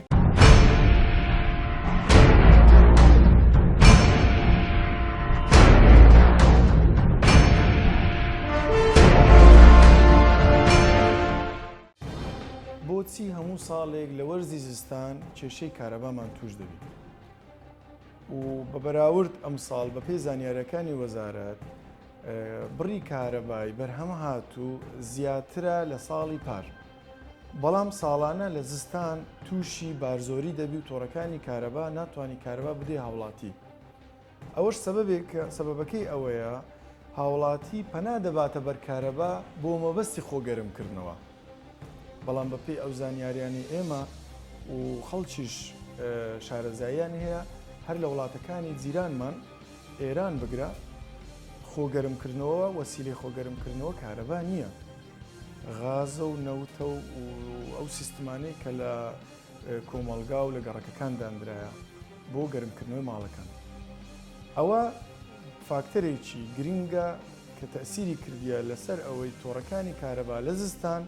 بۆچی هەموو ساڵێک لە وەرزی زستان کێشەی کارەبامان توش دەبی و بە بەراورد ئەمساڵ بەپێی زانیاریەکانی وەزارەت بڕی کارەبای بەرهەمهاتوو زیاترە لە ساڵی پار، بەڵام ساڵانە لە زستان تووشی بارزۆری دەبی و تۆڕەکانی کارەبا ناتوانانی کارەبا بدەی هاوڵاتی. ئەوەش سەبەبێک سەبەبەکەی ئەوەیە هاوڵاتی پەنا دەباتە بەر کارەبا بۆ مەبەستی خۆ گەرمکردنەوە. بەڵام بەپێی ئەو زانیاریانەی ئێمە و خەڵکیش شارەزاییان هەیە هەر لە وڵاتەکانی جیرانمان ئێران بگرە خۆ گەرمکردنەوە وەسیلەی خۆ گەرمکردنەوە کارەبا نییە غازە و نەوتە و ئەو سیستمانەی کە لە کۆمەڵگا و لە گەڕەکەکان دانرایە بۆ گەرمکردنەوەی ماڵەکان ئەوە فاکتەرێکی گرنگە کە تەسیری کردیە لەسەر ئەوەی تۆڕەکانی کارەبا لە زستان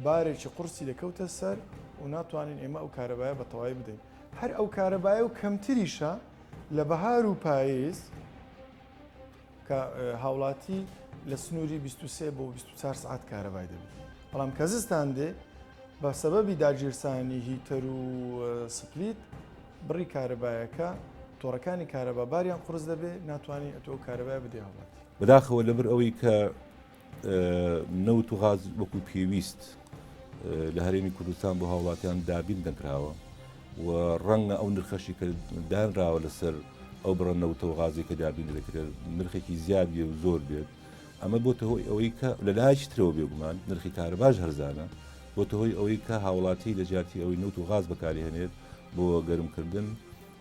بارێکی قورسی دەکەوتە سەر. و ناتوانین ئێمە ئەو کارەبایە بە تەواوی بدەین. هەر ئەو کارەبایە و کەمتریشە لە بەهار و پاییز کە هاوڵاتی لە سنووری 23 بۆ 24 سعات کارەبای دەبێت. بەڵام کە زستان دێ بە سەبەبی داگیرسانی heater و split بڕی کارەبایەکە تۆڕەکانی کارەبا باریان قورس دەبێ ناتوانین ئەتۆ ئەو کارەبایە بدەی هاوڵاتی. بەداخەوە لەبەر ئەوەی کە نەوت و غاز وەکو پێویست لە هەرێمی کوردستان بۆ هاوڵاتیان دابین نەکراوە و ڕەنگە ئەو نرخەشی کە دانراوە لەسەر ئەو بڕە نەوتە و غازی کە دابین دەکرێت نرخێکی زیاد بێ و زۆر بێت ئەمە بۆتە هۆی ئەوەی کە لە لایەکی ترەوە بێگومان نرخی کارەباش هەرزانە بۆتە هۆی ئەوەی کە هاوڵاتی لە جیاتی ئەوەی نەوت و غاز بەکارهێنێت بۆ گەرمکردن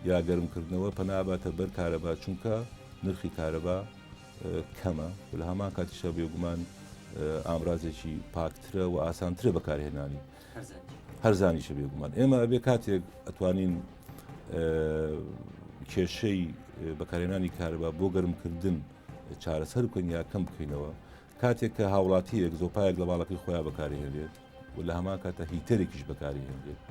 یا گەرمکردنەوە پەناباتە بەر کارەبا چونکە نرخی کارەبا کەمە و لە هەمان کاتیشا بێگومان ئامرازێکی پاکترە و ئاسانترە بەکارهێنانی هەرزانیشە بێگومان ئێمە ئەبێ کاتێک ئەتوانین کێشەی بەکارهێنانی کارەبا بۆ گەرمکردن چارەسەر بکەین یا کەم بکەینەوە کاتێک کە هاوڵاتیەک زۆپایەک لە ماڵەکەی خۆیان بەکارهێنێت و لە هەمان کاتە heater ێکیش بەکاری هێنرێت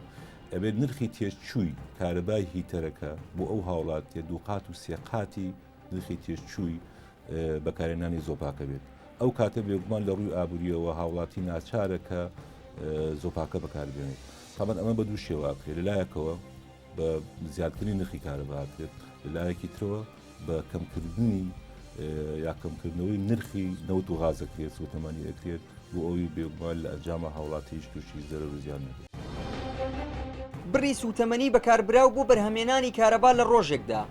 ئەبێت نرخی تێچووی کارەبای heater ەکە بۆ ئەو هاوڵاتیە دووقات و سێقاتی نرخی تێچووی بەکارهێنانی زۆپاکە بێت ئەو کاتە بێگومان لە ڕووی ئابووریەوە هاوڵاتی ناچارە کە زۆپاکە بەکاربێنێت تامان ئەمە بە دوو شێوە کرێت لەلایەکەوە بە زیادکردنی نرخی کارەبا کرێت لەلایەکی ترەوە بە کەمکردنی یا کەمکردنەوەی نرخی نەوت و غاز ئەکرێت سوتەمەنی ئەکرێت بۆ ئەوی بێگومان لە ئەنجامە هاوڵاتیش تووشی زەرەر و زیان نەبێت. بڕی سووتەمەنی بەکاربراو بۆ بەرهەمێنانی کارەبا لە ڕۆژێکدا.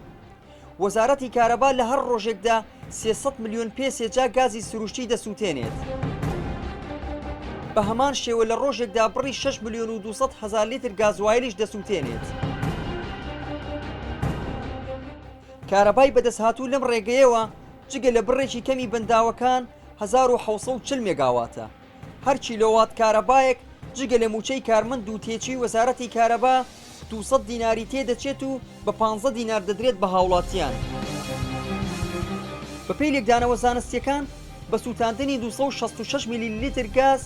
وەزارەتی کارەبا لە هەر ڕۆژێکدا 300 ملیۆن پێ سێجا گازی سروشتی دەسووتێنێت. بە هەمان شێوە لە ڕۆژێکدا بڕی 6 ملیۆن و 200 هەزار لیتر گازوایلیش دەسووتێنێت. کارەبای بەدەستهاتوو لەم ڕێگەیەوە جگە لە بڕێکی کەمی بەنداوەکان 1740 مێگاواتە. هەر کیلۆوات کارەبایەک جگە لە مووچەی کارمەند و تێچووی وەزارەتی کارەبا 200 دیناری تێدەچێت و بە 15 دینار دەدرێت بە هاوڵاتیان. بەپێی لێکدانەوە زانستییەکان بە سووتاندنی 266 میلیلیتر گاز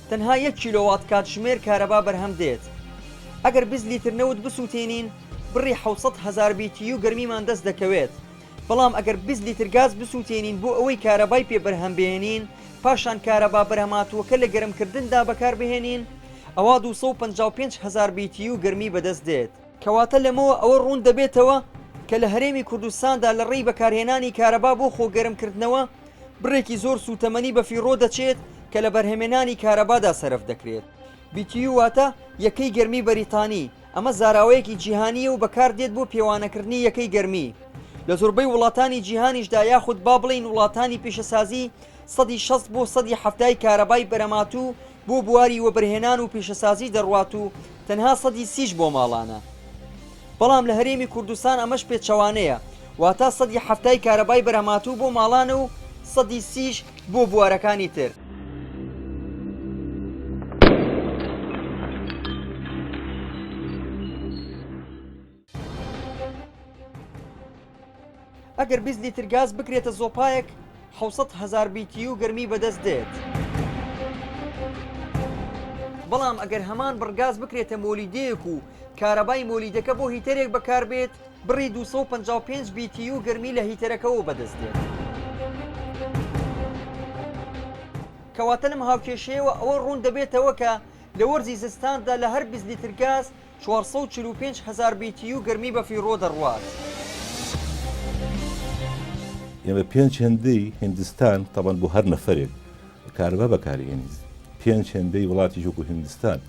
تەنها یەک کیلۆوات کاتژمێر کارەبا بەرهەم دێت. ئەگەر 20 لیتر نەوت بسووتێنین بڕی 700 هەزار BTU گەرمیمان دەست دەکەوێت. بەڵام ئەگەر 20 لیتر گاز بسووتێنین بۆ ئەوەی کارەبای پێ بەرهەم بهێنین، پاشان کارەبا بەرهەمهاتووەکە لە گەرمکردندا بەکاربهێنین، ئەوا 255 هەزار BTU گەرمی بەدەست دێت. کەواتە لەمەوە ئەوە ڕوون دەبێتەوە کە لە هەرێمی کوردستاندا لە ڕێی بەکارهێنانی کارەبا بۆ خۆگەرمکردنەوە بڕێکی زۆر سووتەمەنی بەفیڕۆ دەچێت کە لە بەرهەمێنانی کارەبادا سەرف دەکرێت. BTU واتە یەکەی گەرمی بەریتانی، ئەمە زاراوەیەکی جیهانییە و بەکاردێت بۆ پێوانەکردنی یەکەی گەرمی. لە زۆربەی وڵاتانی جیهانیشدا یاخود با بڵێین وڵاتانی پیشەسازی سەدی 60 بۆ سەدی حەفتای کارەبای بەرەماتوو بۆ بواری وەبەرهێنان و پیشەسازی دەڕوات و تەنها سەدی سیش بۆ ماڵانە. بەڵام لە هەرێمی کوردستان ئەمەش پێچەوانەیە واتا سەدی حەفتای کارەبای بەرهەماتوو بۆ ماڵانە و سەدی سیش بۆ بوارەکانی تر. ئەگەر 20 لیتر گاز بکرێتە زۆپایەک 700 هەزار BTU گەرمی بەدەست دێت. بەڵام ئەگەر هەمان بڕ گاز بکرێتە مۆلیدەیەک و کارەبای مۆلیدەکە بۆ heater ێک بەکاربێت، بڕی 255 BTU گەرمی لە heater ەکەوە بەدەست دێت. کەواتە لەم هاوکێشەیەوە ئەوە ڕوون دەبێتەوە کە لە وەرزی زستاندا لە هەر 20 لیتر گاز 445 هەزار BTU گەرمی بەفیڕۆ دەڕوات. ئێمە پێنج هێندەی هیندستان تەبعەن بۆ هەر نەفەرێک کارەبا بەکارهێنین پێنج هێندەی وڵاتێکی وەکو هیندستان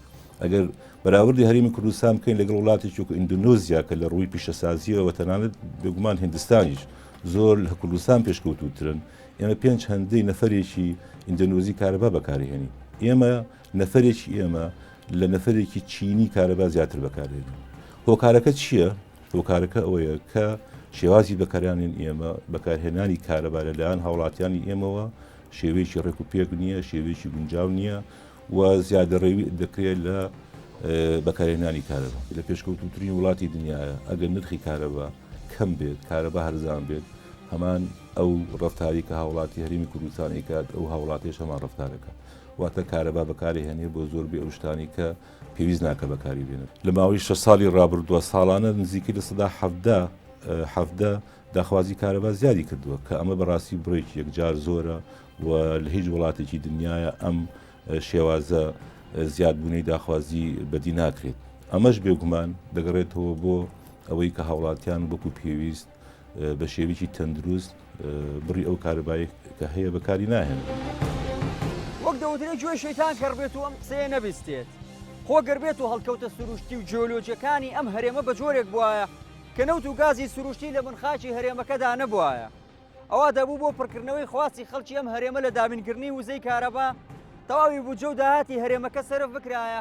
ئەگەر بەراوردی هەرێمی کوردستان بکەین لەگەڵ وڵاتێکی وەکو ئیندونۆزیا کە لە ڕووی پیشەسازیەوە تەنانەت بێگومان هیندستانیش زۆر لە کوردستان پێشکەوتووترن ئێمە پێنج هەندەی نەفەرێکی ئیندۆنۆزی کارەبا بەکارهێنین ئێمە نەفەرێکی ئێمە لە نەفەرێکی چینی کارەبا زیاتر بەکارهێنین هۆکارەکە چییە؟ هۆکارەکە ئەوەیە کە شێوازی بەکارهێنانی ئێمە بەکارهێنانی کارەبا لەلایەن هاوڵاتیانی ئێمەوە شێوەیەکی ڕێک و پێک نییە شێوەیەکی گونجاو نییە و زیادەڕەوی دەکرێت لە بەکارهێنانی کارەبا لە پێشکەوتووترین وڵاتی دنیاە ئەگەر نرخی کارەبا کەم بێت کارەبا هەرزان بێت هەمان ئەو ڕفتاری کە هاوڵاتی هەرێمی کوردستان ئەیکات ئەو هاوڵاتیش هەمان ڕفتارەکە. واتە کارەبا بەکارێهێنێ بۆ زۆربەی ئەو شتانەی کە پێویست ناکە بەکاری بێنێت. لە ماوەی شەش ساڵی ڕابردووە ساڵانە نزیکەی 17% 17 داخوازی کارەبا زیادی کردووە کە ئەمە بەڕاستی بڕێکی یەکجار زۆرە و لە هیچ وڵاتێکی دنیاە ئەم شێوازە زیادبوونەی داخوازی بەدی ناکرێت. ئەمەش بێگومان دەگەڕێتەوە بۆ ئەوەی کە هاوڵاتیان وەکو پێویست بە شێوەیەکی تەندروست بڕی ئەو کارەبای کە هەیە بەکاری ناهێنن. وەک دەوترێ گوێی شەیتان کەڕ بێت و ئەم قسەیە نەبیستێت. خۆ گەر بێت و هەڵکەوتە سروشتی و جیۆلۆجیەکانی ئەم هەرێمە بە جۆرێک بوایە کە نەوت و گازی سروشتی لە بن خاکی هەرێمەکەدا نەبوایە ئەوا دەبوو بۆ پڕکردنەوەی خواستی خەڵکی ئەم هەرێمە لە دابینکردنی وزەی کارەبا تەواوی بودجە و داهاتی هەرێمەکە سەرف بکرایە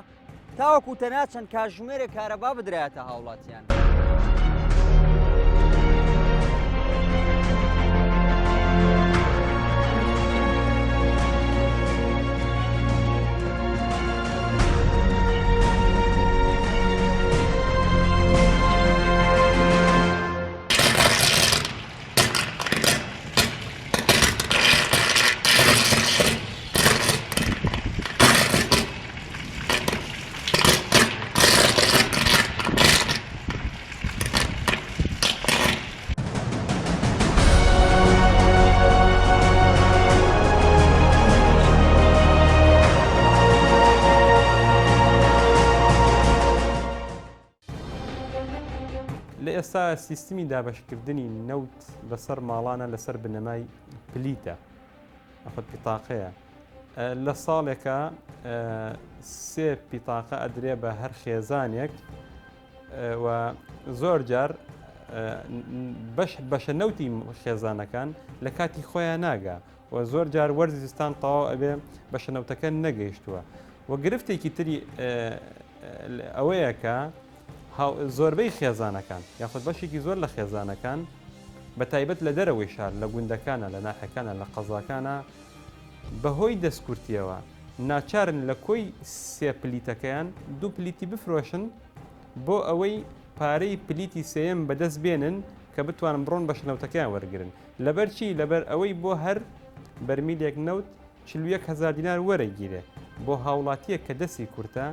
تاوەکو تەنها چەند کاتژمێرێک کارەبا بدرایەتە هاوڵاتیان. لە ئێستا سیستمی دابەشکردنی نەوت بەسەر ماڵانە لەسەر بنەمای پلیتە ئەخۆت پیتاقەیە لە ساڵێکە سێ پیتاقە ئەدرێ بە هەر خێزانێک و زۆر جار بەش بەشە نەوتی خێزانەکان لە کاتی خۆیان ناگا و زۆر جار وەرزی زستان تەواو ئەبێ بەشە نەوتەکە نەگەیشتووە و گرفتێکی تری ئەوەیە کە زۆربەی خێزانەکان یاخود بەشێکی زۆر لە خێزانەکان بە تایبەت لە دەرەوەی شار لە گوندەکانە لە ناحەکانە لە قەزاکانە بەهۆی دەستکورتیەوە ناچارن لە کۆی سێ پلیتەکەیان دوو پلیتی بفرۆشن بۆ ئەوەی پارەی پلیتی سێیەم بەدەست بێنن کە بتوانن بڕۆن بەشە نەوتەکەیان وەرگرن. لەبەر چی؟ لەبەر ئەوەی بۆ هەر بەرمیلێک نەوت 41 هەزار دینار وەرەگیرێ، بۆ هاوڵاتییەک کە دەستی کورتە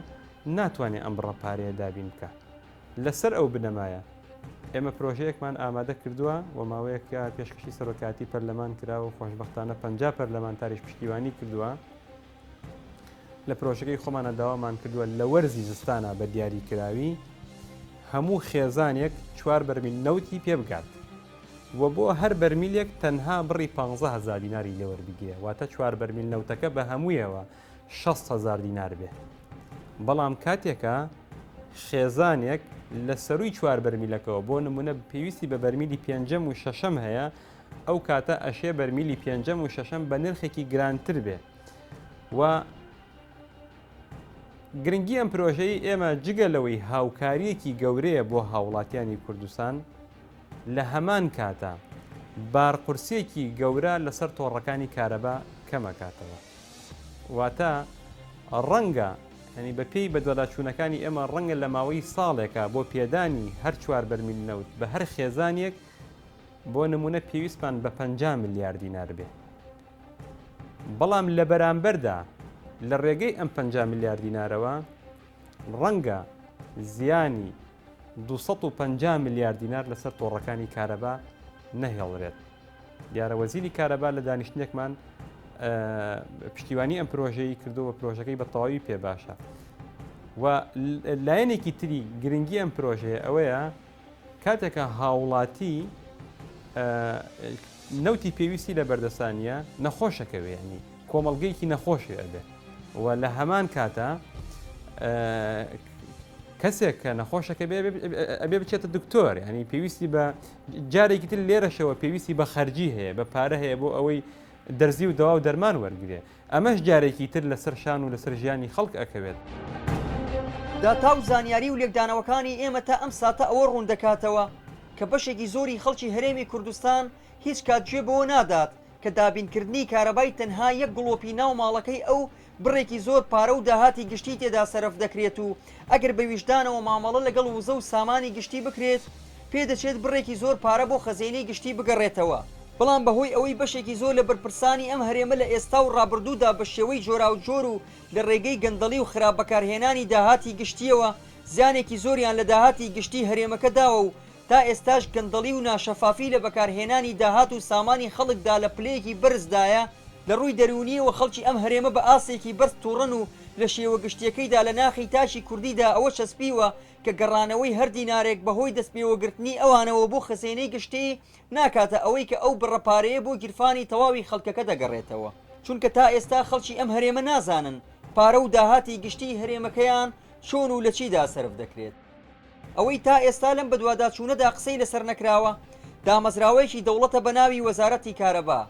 ناتوانێ ئەم بڕە پارەیە دابین بکا. لەسەر ئەو بنەمایە ئێمە پرۆژەیەکمان ئامادە کردووە و ماوەیەکە پێشکەشی سەرۆکایەتی پەرلەمان کرا و خۆشبەختانە 50 پەرلەمانتاریش پشتیوانی کردووە. لە پرۆژەکەی خۆمانە داوامان کردووە لە وەرزی زستانە بە دیاریکراوی هەموو خێزانێک چوار بەرمیل نەوتی پێ بگات و بۆ هەر بەرمیلێک تەنها بڕی 15 هەزار دیناری لێ وەربگیرێ واتە چوار بەرمیل نەوتەکە بە هەموویەوە 6 هەزار دینار بێ بەڵام کاتێکە خێزانێک لە سەروی چوار بەرمیلەکەوە بۆ نمونە پێویستی بە بەرمیلی پێنجەم و شەشەم هەیە ئەو کاتە ئەشێ بەرمیلی پێنجەم و شەشەم بە نرخێکی گرانتر بێ و گرنگی ئەم پرۆژەی ئێمە جگە لەوەی هاوکاریەکی گەورەیە بۆ هاوڵاتیانی کوردستان لە هەمان کاتا بارقورسیەکی گەورە لەسەر تۆڕەکانی کارەبا کەمەکاتەوە واتە ڕەنگە ینی بە پێی بەدواداچوونەکانی ئێمە ڕەنگە لە ماوەی ساڵێکە بۆ پێدانی هەر چوار بەرمیل نەوت بە هەر خێزانێک بۆ نمونە پێویستمان بە 50 ملیار دینار بێ بەڵام لە بەرامبەردا لە ڕێگەی ئەم 50 ملیار دینارەوە ڕەنگە زیانی 250 ملیار دینار لەسەر تۆڕەکانی کارەبا نەهێڵرێت. دیارە وەزیری کارەبا لە دانیشتنێکمان پشتیوانی ئەم پرۆژەی کردەوە پرۆژەکەی بە تەواوی پێ باشە و لایەنێکی تری گرنگی ئەم پرۆژەیە ئەوەیە کاتێکە هاوڵاتی نەوتی پێویستی لە بەردەسانیە نەخۆشەکەوێ ینی کۆمەڵگەیەکی نەخۆشی ئەبێ و لە هەمان کاتە کەسێک کە نەخۆشەکە بێ ئەبێ بچێتە دکتۆر ینی پێویستی بە جارێکی تر لێرەشەوە پێویستی بە خەرجی هەیە بە پارە هەیە بۆ ئەوەی دەرزی و دەوا و دەرمان وەرگێ ئەمەش جارێکی تر لەسەر شان و لەسەر ژیانی خەڵک ئەکەوێت. داتا و زانیاری و لێکدانەوەکانی ئێمە تا ئەم ساتە ئەوە ڕوون دەکاتەوە کە بەشێکی زۆری خەڵکی هەرێمی کوردستان هیچ کات گوێ بەوە نادات کە دابینکردنی کارەبای تەنها یەک گڵۆپی ناو ماڵەکەی ئەو بڕێکی زۆر پارە و داهاتی گشتی تێدا سەرف دەکرێت و ئەگەر بە ویژدانەوە مامەڵە لەگەڵ وزە و سامانی گشتی بکرێت پێدەچێت بڕێکی زۆر پارە بۆ خەزێنەی گشتی بگەڕێتەوە. بەڵام بەهۆی ئەوەی بەشێکی زۆر لە بەرپرسانی ئەم هەرێمە لە ئێستا و ڕابردوودا بە شێوەی جۆراوجۆر و لە ڕێگەی گەندەڵی و خراپ بەکارهێنانی داهاتی گشتییەوە زیانێکی زۆریان لە داهاتی گشتی هەرێمەکە داوە و تا ئێستاش گەندەڵی و ناشەفافی لە بەکارهێنانی داهات و سامانی خەڵکدا لە پلەیەکی بەرزدایە، لە ڕووی دەروونییەوە خەڵکی ئەم هەرێمە بە ئاستێکی بەرز توڕەن و لە شێوە گشتییەکەیدا لە ناخی تاکی کوردیدا ئەوە چەسپیوە کە گەڕانەوەی هەر دینارێک بەهۆی دەستپێوەگرتنی ئەوانەوە بۆ خەزێنەی گشتی ناکاتە ئەوەی کە ئەو بڕە پارەیە بۆ گیرفانی تەواوی خەڵکەکە دەگەڕێتەوە چونکە تا ئێستا خەڵکی ئەم هەرێمە نازانن پارە و داهاتی گشتیی هەرێمەکەیان چۆن و لە چیدا سەرف دەکرێت. ئەوەی تا ئێستا لەم بەدواداچوونەدا قسەی لەسەر نەکراوە، دامەزراوەیەکی دەوڵەتە بە ناوی وەزارەتی کارەبا.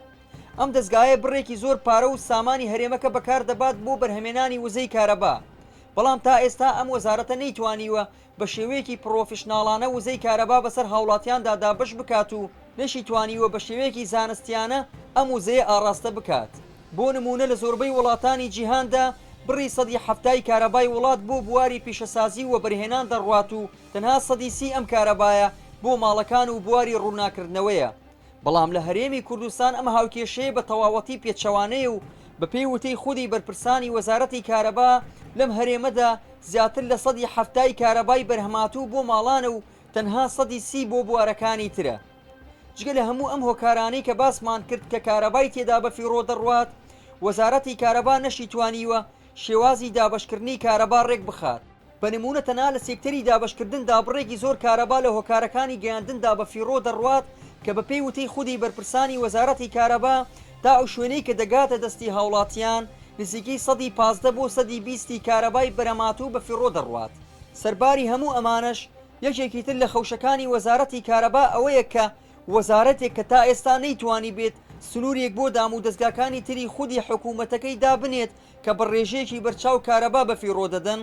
ئەم دەزگایە بڕێکی زۆر پارە و سامانی هەرێمەکە بەکار دەبات بۆ بەرهەمێنانی وزەی کارەبا، بەڵام تا ئێستا ئەم وەزارەتە نەیتوانیوە بە شێوەیەکی پڕۆفیشناڵانە وزەی کارەبا بەسەر هاوڵاتیاندا دابەش بکات و نەشیتوانیوە بە شێوەیەکی زانستیانە ئەم وزەیە ئاڕاستە بکات. بۆ نموونە لە زۆربەی وڵاتانی جیهاندا بڕی سەدی حەفتای کارەبای وڵات بۆ بواری پیشەسازی و وەبەرهێنان دەڕوات و تەنها سەدی سی ئەم کارەبایە بۆ ماڵەکان و بواری ڕووناکردنەوەیە بەڵام لە هەرێمی کوردستان ئەم هاوکێشەیە بە تەواوەتی پێچەوانەیە و بەپێی وتەی خودی بەرپرسانی وەزارەتی کارەبا لەم هەرێمەدا زیاتر لە سەدی حەفتای کارەبای بەرهەماتوو بۆ ماڵانە و تەنها سەدی سی بۆ بوارەکانی ترە. جگە لە هەموو ئەم هۆکارانەی کە باسمان کرد کە کارەبای تێدا بەفیڕۆ دەڕوات، وەزارەتی کارەبا نەشیتوانیوە شێوازی دابەشکردنی کارەبا ڕێکبخات. بە نموونە تەنها لە سێکتەری دابەشکردندا بڕێکی زۆر کارەبا لە هۆکارەکانی گەیاندندا بەفیڕۆ دەڕوات کە بەپێی وتەی خودی بەرپرسانی وەزارەتی کارەبا تا ئەو شوێنەی کە دەگاتە دەستی هاوڵاتیان نزیکەی سەدی 15 بۆ سەدی بیستی کارەبای بەرەماتوو بەفیڕۆ دەڕوات. سەرباری هەموو ئەمانەش یەکێکی تر لە خەوشەکانی وەزارەتی کارەبا ئەوەیە کە وەزارەتێک کە تا ئێستا نەیتوانیبێت سنوورێک بۆ دامودەزگاکانی تری خودی حکوومەتەکەی دابنێت کە بە ڕێژەیەکی بەرچاو کارەبا بەفیڕۆ دەدەن،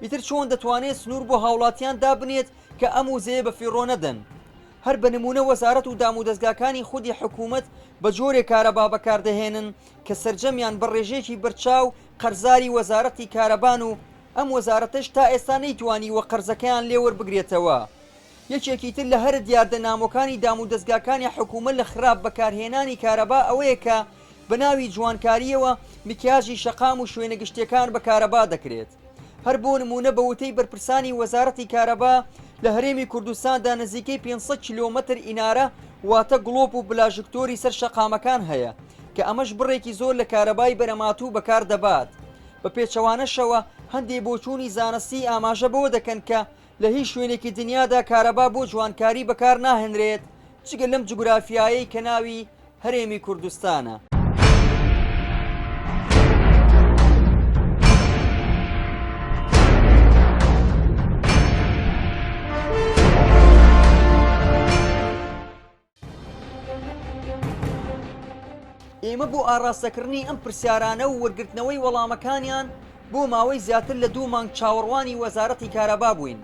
ئیتر چۆن دەتوانێت سنوور بۆ هاوڵاتیان دابنێت کە ئەم وزەیە بەفیڕۆ نەدەن؟ هەر بە نموونە وەزارەت و دامودەزگاکانی خودی حکوومەت بە جۆرێک کارەبا بەکاردەهێنن کە سەرجەمیان بە ڕێژەیەکی بەرچاو قەرزاری وەزارەتی کارەبان و ئەم وەزارەتەش تا ئێستا نەیتوانیوە قەرزەکەیان لێ وەربگرێتەوە. یەکێکی تر لە هەرە دیاردە نامۆکانی دامودەزگاکانی حکوومەت لە خراپ بەکارهێنانی کارەبا ئەوەیە کە بە ناوی جوانکارییەوە میکیاژی شەقام و شوێنە گشتییەکان بە کارەبا دەکرێت. هەر بۆ نموونە بە وتەی بەرپرسانی وەزارەتی کارەبا لە هەرێمی کوردستاندا نزیکەی 500 کیلۆمەتر ئینارە واتە گڵۆپ و بلاژکتۆری سەر شەقامەکان هەیە کە ئەمەش بڕێکی زۆر لە کارەبای بەرەماتوو بەکار دەبات. بە پێچەوانەشەوە هەندێ بۆچوونی زانستی ئاماژە بەوە دەکەن کە لە هیچ شوێنێکی دنیادا کارەبا بۆ جوانکاری بەکار ناهێنرێت جگە لەم جوگرافیایەی کە ناوی هەرێمی کوردستانە. ئێمە بۆ ئاڕاستەکردنی ئەم پرسیارانە و وەرگرتنەوەی وەڵامەکانیان بۆ ماوەی زیاتر لە دوو مانگ چاوەڕوانی وەزارەتی کارەبا بووین،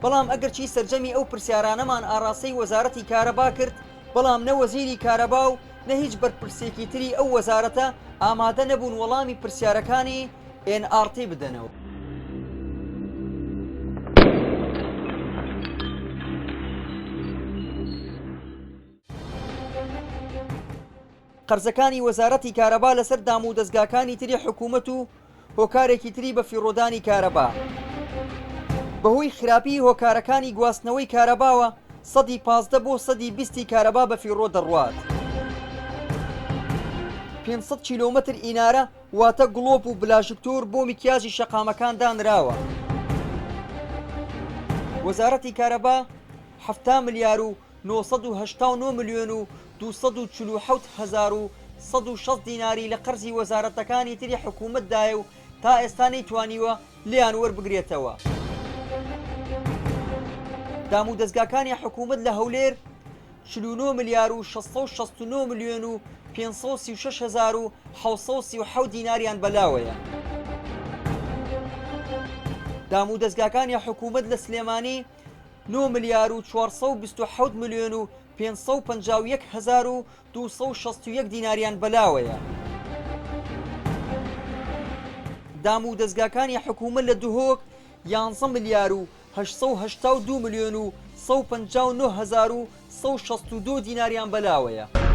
بەڵام ئەگەرچی سەرجەمی ئەو پرسیارانەمان ئاڕاستەی وەزارەتی کارەبا کرد، بەڵام نە وەزیری کارەبا و نە هیچ بەرپرسێکی تری ئەو وەزارەتە ئامادە نەبوون وەڵامی پرسیارەکانی ئێن ئاڕ تی بدەنەوە. قەرزەکانی وەزارەتی کارەبا لەسەر دامودەزگاکانی تری حکوومەت و هۆکارێکی تری بەفیڕۆدانی کارەبا. بەهۆی خراپیی هۆکارەکانی گواستنەوەی کارەباوە سەدی 15 بۆ سەدی بیستی کارەبا بەفیڕۆ دەڕوات. 500 کیلۆمەتر ئینارە واتە گڵۆپ و بلاژکتۆر بۆ میکیاژی شەقامەکان دانراوە. وەزارەتی کارەبا 70 ملیار و 989 ملیۆن و 247 هەزار و 160 دیناری لە قەرزی وەزارەتەکانی تری حکوومەتدایە و تا ئێستا نەیتوانیوە لێیان وەربگرێتەوە. دامودەزگاکانی حکوومەت لە هەولێر 49 ملیار و 669 ملیۆن و 536 هەزار و 737 دیناریان بەلاوەیە. دامودەزگاکانی حکوومەت لە سلێمانی 9 ملیار و 427 ملیۆن و 551 هەزار و 261 دیناریان بەلاوەیە. دامودەزگاکانی حکوومەت لە دهۆک 11 ملیار و 882 ملیۆن و 159 هەزار و 162 دیناریان بەلاوەیە.